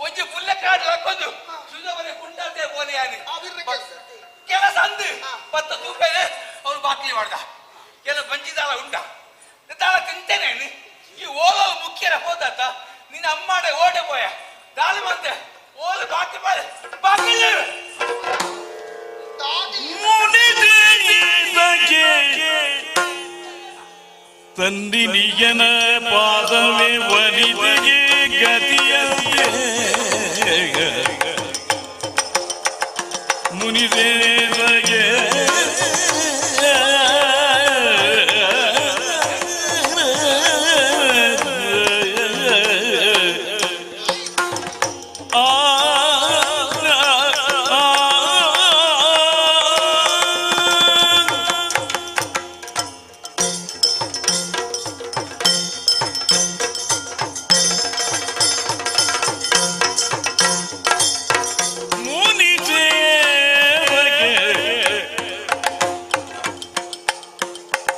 ಒಂಜಿ ಪುಲ್ಲ ಕಾಡು ಹಾಕೊಂಡು. ಬಾಕ್ಲಿ ಮಾಡ್ದ ಎಲ್ಲ ಬಂಜಿದಾಳ ಉಂಡ ದಾಳ ತಿಂತೇನೆ. ಈ ಓಲೋ ಮುಖ್ಯರ ಹೋದಾತ ನಿನ್ನ ಅಮ್ಮಾಡೆ ಓಡೆ ಪೋಯ ದಾಳಿ ಬಂದೆ ಓಲು ಬಾಕಿ ಬಾಕಿ. ತಂದಿನಿಯನ ಪಾದವೇ ವನಿತೆಗೆ ಗತಿಯಂತೆ ಮುನಿದೇವಗೆ. ಆ ಆ. ಮುನಿ ಸೇವಗೆ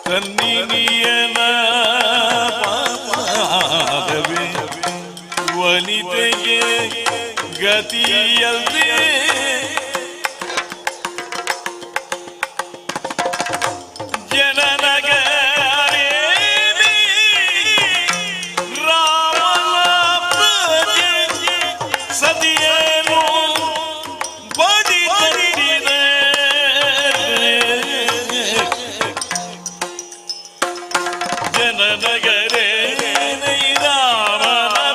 ತನ್ನಿನಿಯನ ಪಾದವೇ ವನಿತೆಗೆ ಗತಿಯಲ್ದೆ. ಜನನಗರೇನಿ ರಾಮನ ಪ್ರಜೆ ಸತಿಯನು ಬಡಿ ತಟ್ಟಿದೆ. ಜನನಗರೇ ರಾಮನ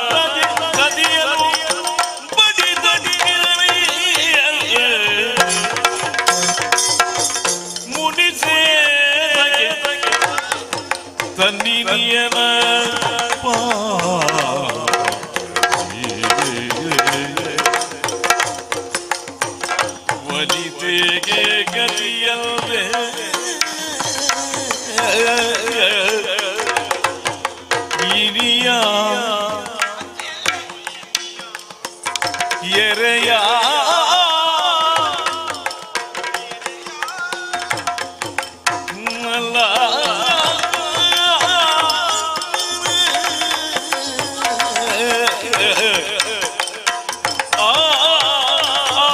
ಪ್ರಜೆ ಸತಿಯನು ಬಡಿ ತಟ್ಟಿದೆ. ಮುನಿ ಸೇವಗೆ ತನ್ನಿನಿಯನ ವನಿತೆಗೆ ಗತಿಯಲ್ದೆ. ಇನಿಯ ಎರೆಯ ಅಲ್ಲ. ಆ ಆ.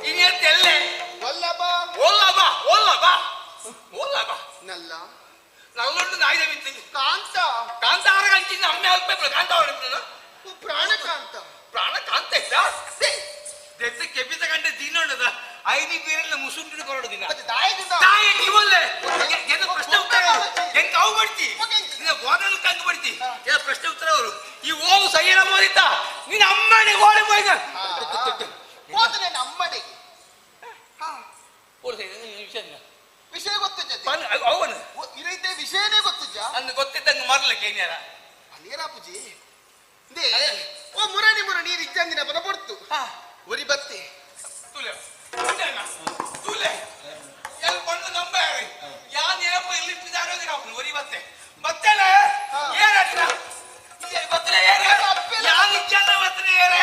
ಇನಿ ಅಂತ ಎಲ್ಲೆ. ವಲ್ಲಭ. ಓಲ್ಲ ಬಾ, ಓಲ್ಲ ಬಾ, ಓಲ್ಲ ಬಾ. ನಲ್ಲ. ನಲ್ಲೊಂದು ನಾಯಿದ ಬಿತ್ತು. ಕಾಂತ. ಕಾಂತಾರ ಕಂಚಿನ ಅಮ್ಮೆ ಅಲ್ಪ ಕಾಂತ ಹೊಡಿದ್ರು. ಪ್ರಾಣಕಾಂತ. ಪ್ರಾಣ ಕಾಂತ ಇದ್ದ ದೆತ್ತ ಕೆಪಿತ ಕಂಡೆ ದಿನೋಡದ ಐನಿ ಬೀರಲ್ಲ ಮುಸುಂಡಿನ ಕೊರಡು ದಿನ. ಮತ್ತೆ ದಾಯದಿಂದ. ತಾಯಿ ಇವಲ್ಲೇ ಏನ ಪ್ರಶ್ನೆ ಉತ್ತರ ಹೆಂಗ್ ಅವು ಬಡ್ತಿ ನಿನ್ನ ಬೋಧನ ಕಂಡು ಬಡ್ತಿ ಏನ ಪ್ರಶ್ನೆ ಉತ್ತರ ಅವರು ಈ ಓವು ಸೈಯರ ಮೋದಿತ್ತ ನಿನ್ನ ಅಮ್ಮನಿಗೆ ಓಡಿ ಹೋಯ್ದ. ಹೋದ ನನ್ನ ಅಮ್ಮನಿಗೆ. ಓಡಿ ವಿಷಯ. ವಿಷಯ ಗೊತ್ತಿಜ್ಜ? ಅವನು ಇರೈತೆ ವಿಷಯನೇ ಗೊತ್ತಿಜ್ಜ? ಅಂದು ಗೊತ್ತಿದ್ದಂಗೆ ಮರ್ಲಕ್ಕೆ ಏನ್ಯಾರ. ನೀರಾಪುಜಿ they ಓ ಮುರಣಿ ಮುರ ನೀರು ಇಜ್ಜಂದಿನ ಬನ ಪೊರ್ತು ಒರಿ ಬತ್ತೆ. ತುಲೆ ತುಲೆ ಎಲ್ಲಿ ಬಂದು ನಂಬಾರಿ ಯಾನ್ ಏನಪ್ಪ ಇಲ್ಲಿ ಇಟ್ಟಿದ್ದಾರೆ ಅವನು ಒರಿ ಬತ್ತೆ ಬತ್ತೆಲೆ ಏನಾಡಿದ ಬತ್ತಲೆ ಏರ ಯಾನ್ ಇಜ್ಜಲ್ಲ ಬತ್ತಲೆ ಏರ.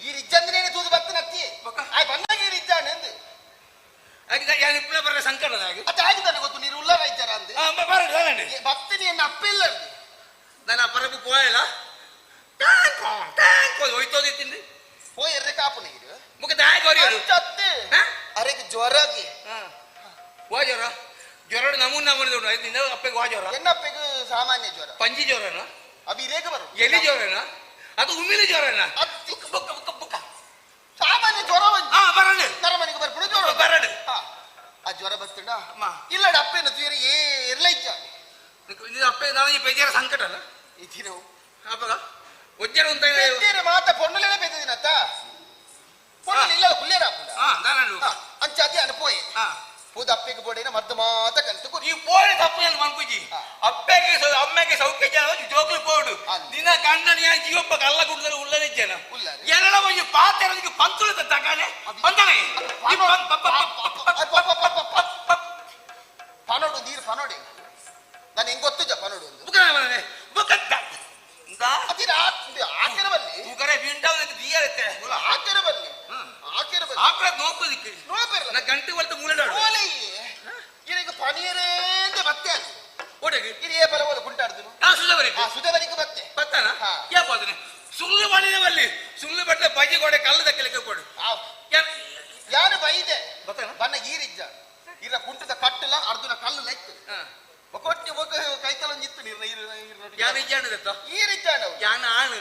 ಈ ಇಜ್ಜಂದಿನೇನೆ ತೂದು ಬತ್ತನತ್ತಿ. ಬೊಕ್ಕ. ಆಯ್ ಬಂದಾಗ ಈ ಇಜ್ಜಾನೆಂದು. ಯಾನ್ ಇಪ್ಪನ ಬರ ಸಂಕಟದ ಹಾಗೆ. ಅತ್ತೆ ಆಗಿದ್ದಾನೆ ಗೊತ್ತು ನೀರು ಉಲ್ಲಾರ ಇದ್ದಾರ ಅಂದೆ. ಬರ ಬರ. ಬತ್ತಿನಿ ಎನ್ನ ಅಪ್ಪ ಇಲ್ಲ. ನಾನು ಆ ಪರಬು ಪೋಯಲ್ಲ ಟ್ಯಾಂಕ್ ಟ್ಯಾಂಕ್ ಹೋಯ್ತೋದಿತ್ತೀನಿ. ಪೋಯ್ ಎರ್ರೆ ಕಾಪು ನೀರು. ಮುಖ ದಾಯ ಕೊರಿಯೋದು. ಅಂಚತ್ತೆ. ಅರೆಗೆ ಜ್ವರಗೆ. ವಾ ಜ್ವರ ಜ್ವರ ನಮೂನ್ ನಮೂನಿ ಉಂಟು ನಿನ್ನ ಅಪ್ಪಗೆ ವಾ ಜ್ವರ? ಎನ್ನ ಅಪ್ಪಗೆ ಸಾಮಾನ್ಯ ಜ್ವರ. ಪಂಜಿ ಜ್ವರನ? ಅವು ಇರೇಗ ಬರು. ಎಲಿ ಜ್ವರನ ಅದು ಉಮ್ಮಿನ ಜ್ವರನ? ಅತ್ತಿ. ಬುಕ್ಕ ಬುಕ್ಕ ಬುಕ್ಕ ಬುಕ್ಕ. ಸಾಮಾನ್ಯ ಜ್ವರ ಒಂಜಿ. ಹಾ ಬರಡು. ನರಮನೆಗೆ ಬರ್ಪುಡು ಜ್ವರ. ಬರಡು. ಆ ಜ್ವರ ಬತ್ತುಂಡ. ಅಮ್ಮ. ಇಲ್ಲ ಅಪ್ಪೇನು ತೀರ ಏರ್ಲ ಇಜ್ಜ. ನಿನ್ನ ಅಪ್ಪ ನಾನು ಈ ಬೇಜಾರ ಸಂಕಟ ಅಲ್ಲ. ಇದಿರು. ಅಪ್ಪಗ ಒಜ್ಜರ ಉಂತ. ಪೆದ್ದೇರೆ ಮಾತ ಪೊನ್ನುಲೇನೆ ಪೆದ್ದಿನತ್ತ ಪೊನ್ನುಲೆ ಇಲ್ಲ ಕುಲ್ಲೇರ ಹಾಪುಂಡ. ಹಾ ನಾನು. ಅಂಚ ಅದೇ ಅನು ಪೋಯೆ. ಹಾ. ಪೂದ ಅಪ್ಪೆಗೆ ಬೋಡೇನ ಮದ್ದು ಮಾತ ಕಲ್ತು ಕೊರಿ. ಈ ಪೋಡೆ ತಪ್ಪು ಏನು ಮನ್ಪುಜಿ. ಅಪ್ಪಗೆ ಅಮ್ಮೆಗೆ ಸೌಖ್ಯ ಜನ ಜೋಕ್ಲು ಪೋಡು. ನಿನ್ನ ಗಂಡನ ಯಾ ಜೀವಪ್ಪ ಕಲ್ಲ ಕುಡ್ದರೆ ಉಲ್ಲನೆ ಜನ. ಉಲ್ಲನೆ. ಏನಡ ಒಂಜಿ ಪಾತೆರದಿಗೆ ಪಂತುಲು ತಕ್ಕಾನೆ ಬಂದನೆ ಈ ಪಂ ಪಪ್ಪ ಪಪ್ಪ. ಪನೋಡು ನೀರು ಪನೋಡೆ ನಾನು ಹೆಂಗ್ ಗೊತ್ತಿದ್ದ ಪನೋಡು ಒಂದು. ಬುಕ್ಕ ಬಂದನೆ ಬುಕ್ಕ ಇಂದ. ಅದಿರ ಆಕೆರ ಬಲ್ಲಿ. ಉಗರೆ ಬೀಂಡವನಿಗೆ ದಿಯರತ್ತೆ. ಆಕೆರ ಬಲ್ಲಿ ಆಕೆರ ಬಲ್ಲಿ. ಆಕಳ ನೋಪದಿಕ್ಕೆ. ನೋಪೆರ್ಲ. ನಾ ಗಂಟೆ ಹೊಲ್ತು ಮೂಲೆಡಾಡು. ಓಲೆ ಇರಗ ಪನೀರೇಂದೆ ಬತ್ತೆ ಅದು. ಓಡೆಗೆ. ಇದು ಏ ಬಲ ಓಲ ಕುಂಟಾಡ್ದು. ನಾ ಸುಧವರಿಗೆ. ಆ ಸುಧವರಿಗೆ ಬತ್ತೆ. ಬತ್ತಾನ. ಹಾ. ಯಾ ಪಾದನೆ ಸುಳ್ಳು ಮಾಡಿದವಲ್ಲಿ ಸುಳ್ಳು ಬಟ್ಟೆ ಬಜಿ ಗೋಡೆ ಕಲ್ಲು ದಕ್ಕಲಿಕ್ಕೆ ಕೊಡು. ಯಾರು ಬೈದೆ ಬನ್ನ ಈರಿಜ್ಜ ಇರ ಕುಂಟದ ಕಟ್ಟಲ ಅರ್ಧನ ಕಲ್ಲು ಲೈತ್ ಒಕೊಟ್ಟಿ ಒಕ ಕೈತಲ ನಿತ್ತು ನೀರ್ನ ಈರು. ಯಾನ್ ಇಜ್ಜಾಂಡದತ್ತ? ಈರಿಜ್ಜಾಂಡ. ಯಾನ್ ಆಣ್,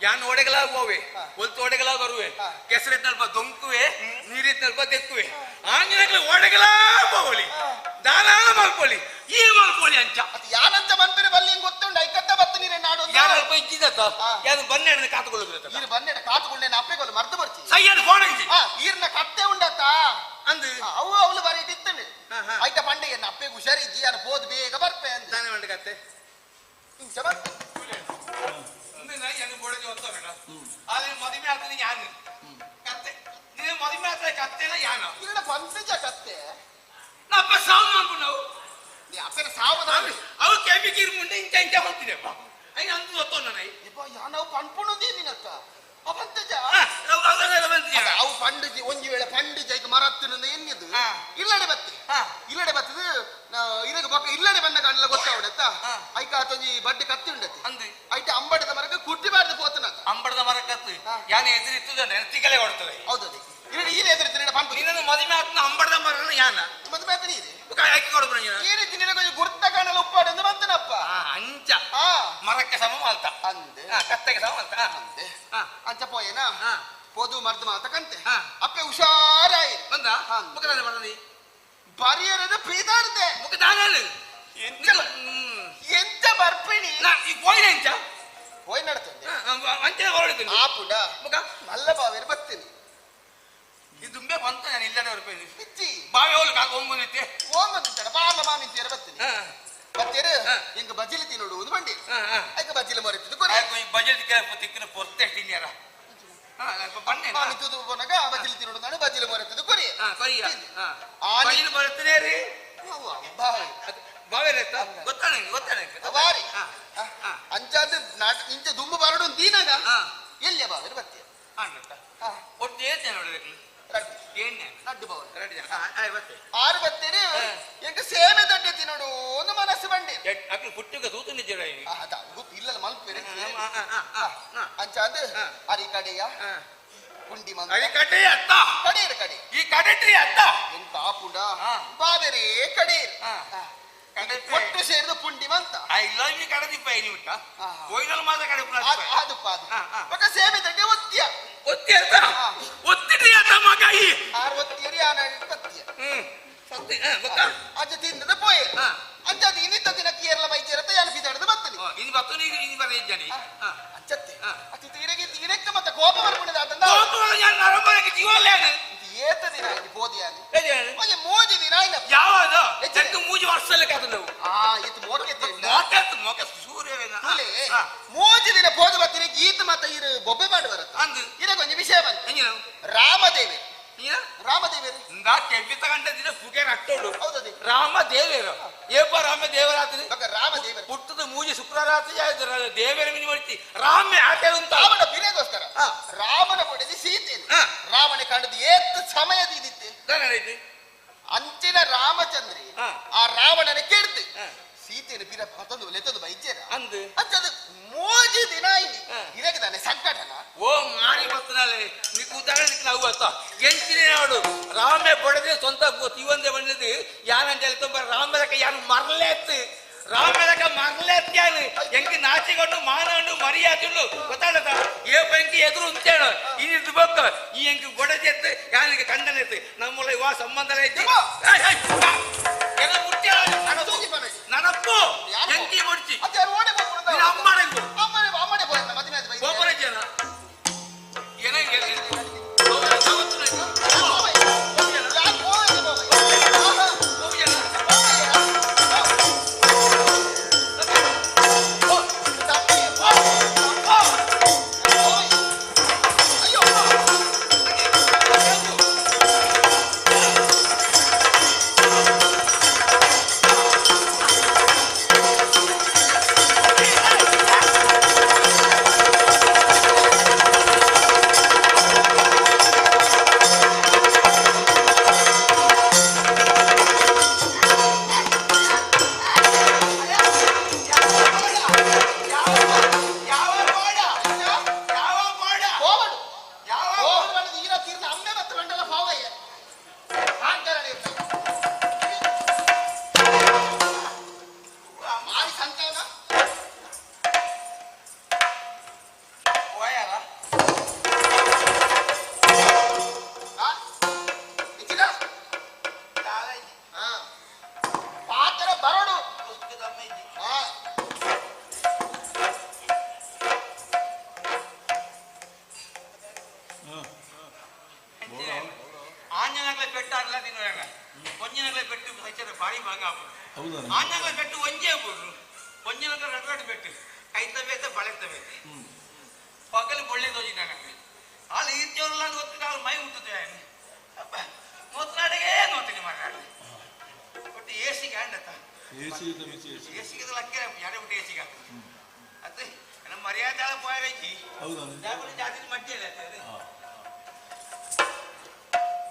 ಯಾನ್ ಓಡೆಗಲ ಹೋವೆ, ಒಲ್ತು ಓಡೆಗಲ ಬರುವೆ, ಕೆಸರಿದ್ನಲ್ಪ ದೊಂಕುವೆ, ನೀರಿದ್ನಲ್ಪ ತೆಕ್ಕುವೆ, ಆಂಜನಕ್ಲೆ ಓಡೆಗಲ ಹೋಗಲಿ, ದಾನ ಮಲ್ಪೊಲಿ, ಈ ಮಲ್ಪೊಲಿ ಅಂಚ. ಅದು ಯಾನಂತ ಬಂದ್ರೆ ಬಲ್ಲಿ ಗೊತ್ತುಂಡು ಐಕತ್ತ ಬತ್ತು ನೀರೇ ನಾಡು. ಯಾನಲ್ಪ ಇಜ್ಜಿದತ್ತ ಯಾನ್ ಬನ್ನೆಡನ ಕಾತುಕೊಳ್ಳುದಿರತ್ತ. ಈರು ಬನ್ನೆಡ ಕಾತುಕೊಂಡೆ ಅಪ್ಪೆಗೊಲ್ಲ ಮರ್ದು ಬರ್ಚಿ. ಸಯ್ಯನ ಫೋನ್ ಅಂಚಿ. ಈರ್ನ ಕತ್ತೆ ಉಂಡತ್ತ ಅಂದು ಅವು ಅವಳು ಬರೀ ಇತ್ತಂಡು ಐತ ಪಂಡೆಗೆ ಅಪ್ಪೆಗೆ ಹುಷಾರಿಜ್ಜಿ ಯಾರು ಹೋದ್ ಬೇಗ ಬರ್ಪೆ ಅಂದ. ದಾನ ಮಂಡ ಕತ್ತೆ ಇಂಚ ಬರ್ತೆ. ಮದುವೆ ಆಗ್ತದೆ ಯಾನು ಕತ್ತೆ, ನೀನು ಮದುವೆ ಆಗ್ತದೆ ಕತ್ತೆನ ಯಾನ ಇಲ್ಲ ಪಂಚಜ ಕತ್ತೆ. ನಪ್ಪ ಸಾವು ಮಾಡ್ಕೊಂಡು ನಾವು ನೀ ಅಪ್ಪನ ಸಾವು ಅವು ಕೆಬಿ ಕೀರ್ ಮುಂಡೆ ಇಂಚ ಇಂಚ ಹೋಗ್ತಿದೆಪ್ಪ ಅಯ್ಯ ಅಂದು ಗೊತ್ತೋ ನನ್ನ. ಯಾನವು ಪಂಪುಣದಿ ನಿನ್ನತ್ತ ಪಂಚಜ ಅವು ಪಂಡುಜಿ ಒಂಜಿ ವೇಳೆ ಪಂಡುಜ ಈಗ ಮರತ್ತಿನ ಎನ್ನಿದು ಇಲ್ಲಡೆ ಬತ್ತಿ ಇಲ್ಲಡೆ ಬತ್ತದು ಇರಗ ಬೊಕ್ಕ ಇಲ್ಲಡೆ ಬಂದ ಕಾಣಲ್ಲ ಗೊತ್ತಾವಡತ್ತ ಐಕ ಆತೊಂಜಿ ಬಡ್ಡಿ ಕತ್ತಿ ಉಂಡತಿ ಐಟ ಅಂಬಡದ ಮರಕ್ಕೆ ಕುಟ್ಟಿ ಬಾರ್ದು ಪೋತನ. ಅಂಬಡದ ಮರಕ್ಕತ್ತು ಯಾನೆ ಎದುರಿತ್ತದ ತಿಗಲೆ ಕೊಡ್ತದೆ. ಹೌದದೆ ಇರಡೆ ಈರೆ ಎದುರಿತ್ತು ಪಂಪು ನಿನ್ನನ್ನು ಮದುವೆ ಆತ್ನ ಅಂಬಡದ ಮರ ಯಾನ ಮದುವೆ ಆತನ ಇದೆ ಹಾಕಿ ಕೊಡ್ಬರ ಈ ರೀತಿ ನಿನಗೆ ಗುರ್ತ ಕಾಣಲ್ಲ ಉಪ್ಪಾಡು ಬಂತನಪ್ಪ. ಅಂಚ ಮರಕ್ಕೆ ಸಮ ಮಾಲ್ತ ಅಂದೆ ಕತ್ತೆಗೆ ಸಮ ಮಾಲ್ತ ಅಂದೆ ಅಂಚ ಪೋಯೇನಾ ಪೋದು ಮರ್ದು ಮಾತ ಕಂತೆ ಅಪ್ಪೆ ಹುಷಾರಾಯಿ ಬಂದ ಮುಖದಾನ ಬಂದಿ ಬರಿಯರದ ಪೀದಾರ್ದೆ ಮುಖದಾನ ಎಂತ ಎಂತ ಬರ್ಪಿಣಿ ಈ ಪೋಯಿನ ಎಂಚ ಪೋಯ್ ನಡ್ತಂದೆ ಅಂಚೆ ಹೊರಡ್ತೀನಿ ಆಪುಡ ಮುಖ ಮಲ್ಲ ಬಾವೇರು ಬರ್ತೀನಿ. ಇದು ದುಂಬೆ ಬಂತ ನಾನು ಇಲ್ಲದೆ ಬರ್ಪೇನೆ ಇಚ್ಚಿ ಬಾವೆ ಹೋಗ್ಲಿಕ್ಕೆ ಓಂಗುನಿತ್ತೆ ಓಂಗುನಿತ್ತಡ ಬಾಲ ಮಾಮಿಂತಿಯರ ಬರ್ತೀನಿ ಬತ್ತೇರು ಇಂಗ ಬಜಿಲಿ ತಿನ್ನೋಡು ಒಂದು ಬಂಡಿ ಐಕ ಬಜಿಲಿ ಮೊರೆತಿದ್ದು ಕೊರೆ ಬಜಿಲಿ ತಿಕ್ಕಿನ ಪೊರ್ತೆ ತಿನ್ಯಾರ ಬನ್ನೆ ಮಾಮಿ ತುದು ಪೋನಾಗ ಬಜಿಲಿ ತಿನ್ನೋಡು ನಾನು ಬಜಿಲಿ ಮೊರೆತಿದ್ದು ಕೊರಿ ಕೊರಿಯ ಬಜಿಲಿ ಮೊರೆತನೇ ರೀ ಬಾವೆ ಬಾವೆ ಗೊತ್ತಾನೆ ಗೊತ್ತಾನೆ ಬಾರಿ ಅಂಚಾದ ಇಂಚ ದುಂಬು ಬರಡು ದೀನಾಗ ಎಲ್ಲಿಯ ಬಾವೇರು ಬತ್ತೀಯ ಒಟ್ಟು ಏನ್ ನೋಡಬೇಕು ನಡ್ಡು ಬಾವ ಆರು ಬತ್ತೇರಿ ಎಂಕ ಸೇಮೆ ದೊಡ್ಡ ತಿನ್ನೋಡು ಒಂದು ಮನಸ್ಸು ಬಂಡಿ ಅಕ್ಲು ಪುಟ್ಟುಗ ತೂತು ನಿಜ ಇಲ್ಲಲ್ಲ ಮಲ್ಪೇರೆ ಅಂಚಾದ ಅರಿ ಕಡೆಯ ಪುಂಡಿ ಮಂಗ ಅರಿ ಕಡೆಯ ಅತ್ತ ಕಡೆಯರು ಕಡೆ ಈ ಕಡೆಟ್ರಿ ಅತ್ತ ಎಂತ ಆಪುಂಡ ಬಾವೆರೇ ಕಡೆಯರು ಒಟ್ಟು ಸೇರಿದ ಪುಂಡಿ ಮಂತ I love you ಕಡದಿಪ್ಪ ಏನಿ ಬಿಟ್ಟ ಹೋಯ್ನಲ್ ಮಾತ್ರ ಕಡೆ ಅದು ಪಾದು ಬಕ ಸೇಮೆ ದೊಡ್ಡ ಒತ್ತಿಯ ಒತ್ತಿ ಅತ್ತ ಒತ್ತಿಟ್ರಿ ಅತ್ತ ಮಗ ಈ ಆರು ಒತ್ತಿಯರಿ ಆನ ಬತ್ತಿಯ ಸತ್ಯ ಬಕ್ಕ ಅಜ್ಜ ತಿಂದದ ಪೋಯೆ ಅಜ್ಜ ಅದು ಇನ್ನಿತ್ತ ದಿನ ಕೇರಳ ಬೈಜೇರತ್ತ ಯಾನು ಬಿದಾಡದ ಬತ್ತನಿ ಇನ್ನು ಬತ್ತು ನೀರು ಇನ್ನು ಬರ ಇದ್ದಾನೆ ಅಚ್ಚತ್ತೆ ಅತಿ ತೀರಗೆ ತೀರಕ್ಕೆ ಮತ್ತೆ ಕೋಪ ಬರ್ಪುಣದ ಆತಂದ ಕೋಪ ಯಾನು ಅರಮನೆಗೆ ಜೀವಲ್ಯಾನು ಏತ ದಿನ ಆಯ್ತು ಪೋದಿಯಾನು ಒಂಜಿ ಮೂಜಿ ದಿನ ಆಯ್ನ ಯಾವಾಗ ಎಂಟು ಮೂಜಿ ವರ್ಷದಲ್ಲಿ ಕಾತಂದವು ಆ ಇತ್ತು ಮೋಕೆ ಮೋಕೆ ಮೋಕೆ ಸೂರ್ಯವೇನ ತುಲೆ ಮೂಜಿ ದಿನ ಪೋದ ಬತ್ತಿನ ಗೀತ ಮತ್ತ ಇರು ಬೊಬ್ಬೆ ಮಾಡಿ ಬರತ್ತ ಅಂದು ಇರಗೆ ಒಂಜಿ ವಿಷಯ ಬಂತು ರಾಮದೇವಿ ರಾಮದೇವರು ಕೆವ್ವಿ ತಗೊಂಡ ಪುಗೆ ರಟ್ಟೋಡು ಹೌದದೆ ರಾಮದೇವರು ಏಪ ರಾಮದೇವರಾತ್ರಿ ರಾಮದೇವರು ಪುಟ್ಟದ ಮೂಜಿ ಶುಕ್ರರಾತ್ರಿ ದೇವರ ಮಿನಿ ಮಾಡ್ತಿ ರಾಮ ಆಟೆ ಉಂಟ ರಾಮನ ಬಿರೆಗೋಸ್ಕರ ರಾಮನ ಪಡೆದು ಸೀತೆ ರಾಮನ ಕಂಡದ್ದು ಏತ್ ಸಮಯದ ಇದಿತ್ತೆ ಅಂಚಿನ ರಾಮಚಂದ್ರಿ ಆ ರಾವಣನ ಕೆಡ್ದು ಸೀತೆಯನ್ನು ಬಿರ ಪತಂದು ಲೆತ್ತದು ಬೈಜೇರ ಅಂದು ಅಂಚದು ಮೂಜಿ ದಿನ ಇಲ್ಲಿ ಇದಕ್ಕೆ ತಾನೆ ಸಂಕಟನ ಓ ಮಾರಿ ಬರ್ತನಾಲೆ ನಿಕ್ ಉದಾಹರಣೆ ನಾವು ಅತ್ತ ಎಂಚಿನ ನಾಡು ರಾಮೆ ಬಡದೆ ಸ್ವಂತ ತೀವಂದೆ ಬಂದದ್ದು ಯಾನಂತ ಹೇಳ್ತೊಂಬ ರಾಮಲಕ ಯಾನು ಮರಲೇತ್ತು ರಾಮಲಕ ಮರಲೇತ್ ಯಾನು ಎಂಕ್ ನಾಚಿಕೊಂಡು ಮಾನಂಡು ಮರ್ಯಾದೆ ಗೊತ್ತಾಡತ ಏ ಬೆಂಕಿ ಎದುರು ಉಂಟೇನು ಇನ್ನಿದ್ದು ಬೊಕ್ಕ ಈ ಎಂಕ್ ಬಡದೆತ್ತು ಯಾನಿಗೆ ಕಂಡನೆತ್ತು ನಮ್ಮಲ್ಲ ಇವಾ ಸಂಬಂಧ ಐತಿ ನನಪ್ಪು ಎಂಕಿ ಮುಡ್ಚಿ ಅಮ್ಮಡೆಂಗು ಅಮ್ಮಡೆ ಗೋಪುರ ಜನ ಅಯ್ಯೋ. ಬಂಗ ಆಪುಂಡು. ಹೌದಾ? ಆಂಜಾಂಗ್ಲ ಪೆಟ್ಟು ಒಂಜೇ ಆಪುಂಡು. ಒಂಜಿನಕ ರಡ್ಡ್ ರಡ್ಡ್ ಪೆಟ್ಟು, ಕೈತ ಬೇತೆ, ಬಳೆತ ಬೇತೆ. ಪಗಲು ಬೊಳ್ಳೆ ತೋಜಿನ ನಂಗೆ. ಆಳು ಈತ್ಯವಲ್ಲ ಗೊತ್ತಿಲ್ಲ. ಆಳು ಮೈ ಮುಟ್ಟುತ್ತೆ. ಅಪ್ಪ ನೋತ್ನಾಡಿಗೆ ನೋತೀನಿ ಮಾರಾಡು. ಒಟ್ಟು ಏಸಿಗೆ ಆಂಡತ್ತ. AC ಮಿಚಿ AC. ಏಸಿಗೆ ಲಕ್ಕರೆ ಎಡೆ ಬಿಟ್ಟು ಏಸಿಗೆ ಅತ್ತೆ. ನಮ್ಮ ಮರ್ಯಾದೆ ಪೋಯರೈಕಿ. ಹೌದಾ? ಜಾಗುಲಿ ಜಾತಿ ಮಡ್ಡಿ ಇಲ್ಲ ಅದು.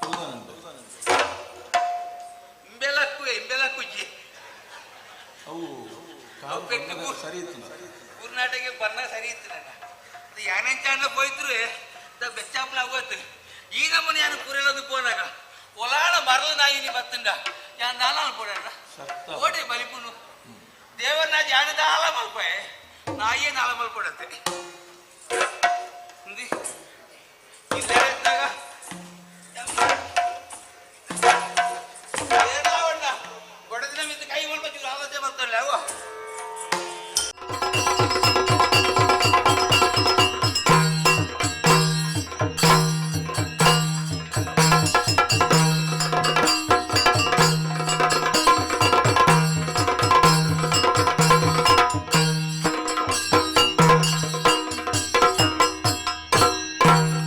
ಹೌದಾ? ಇಂಬೆಲಕ್ಕು ಇಂಬೆಲಕ್ಕುಜ್ಜಿ. ಅವು ಅವು ಪೆಟ್ಟು ಸರಿ ಇತ್ತು. ಕರ್ನಾಟಕ ಬಣ್ಣ ಸರಿ ಇತ್ತು ನನ್ನ. ಅದು ಯಾನೆಂಚಾಂಡ ಪೋಯ್ತ್ರು ಬೆಚ್ಚಾಪನ ಆಗೋಯ್ತು. ಈ ನಮ್ಮನೆ ಯಾನು ಪೂರೆಲೊಂದು ಪೋನಾಗ ಒಲಾಡ ಮರಳು ನಾಯಿ ನೀ ಬತ್ತುಂಡ ಯಾನ್ ದಾಲ ಪೋಡ. ಸತ್ತ. ಓಡಿ ಬಲಿಪುನು ದೇವರನ್ನ ಜಾನ ದಾಲ ಮಲ್ಪೆ, ನಾಯಿಯೇ ನಾಲ ಮಲ್ಪಡತ್ತೆ. ಇಂದಿ ಇಲ್ಲೇ ಇದ್ದಾಗ ಏನಾವಣ್ಣ ಬಡದಿನ ಮಿತ್ತು ಕೈ ಮಲ್ಪ ಚೂರು ಆಲೋಚನೆ ಬರ್ತಾರಲ್ಲ ಅವ.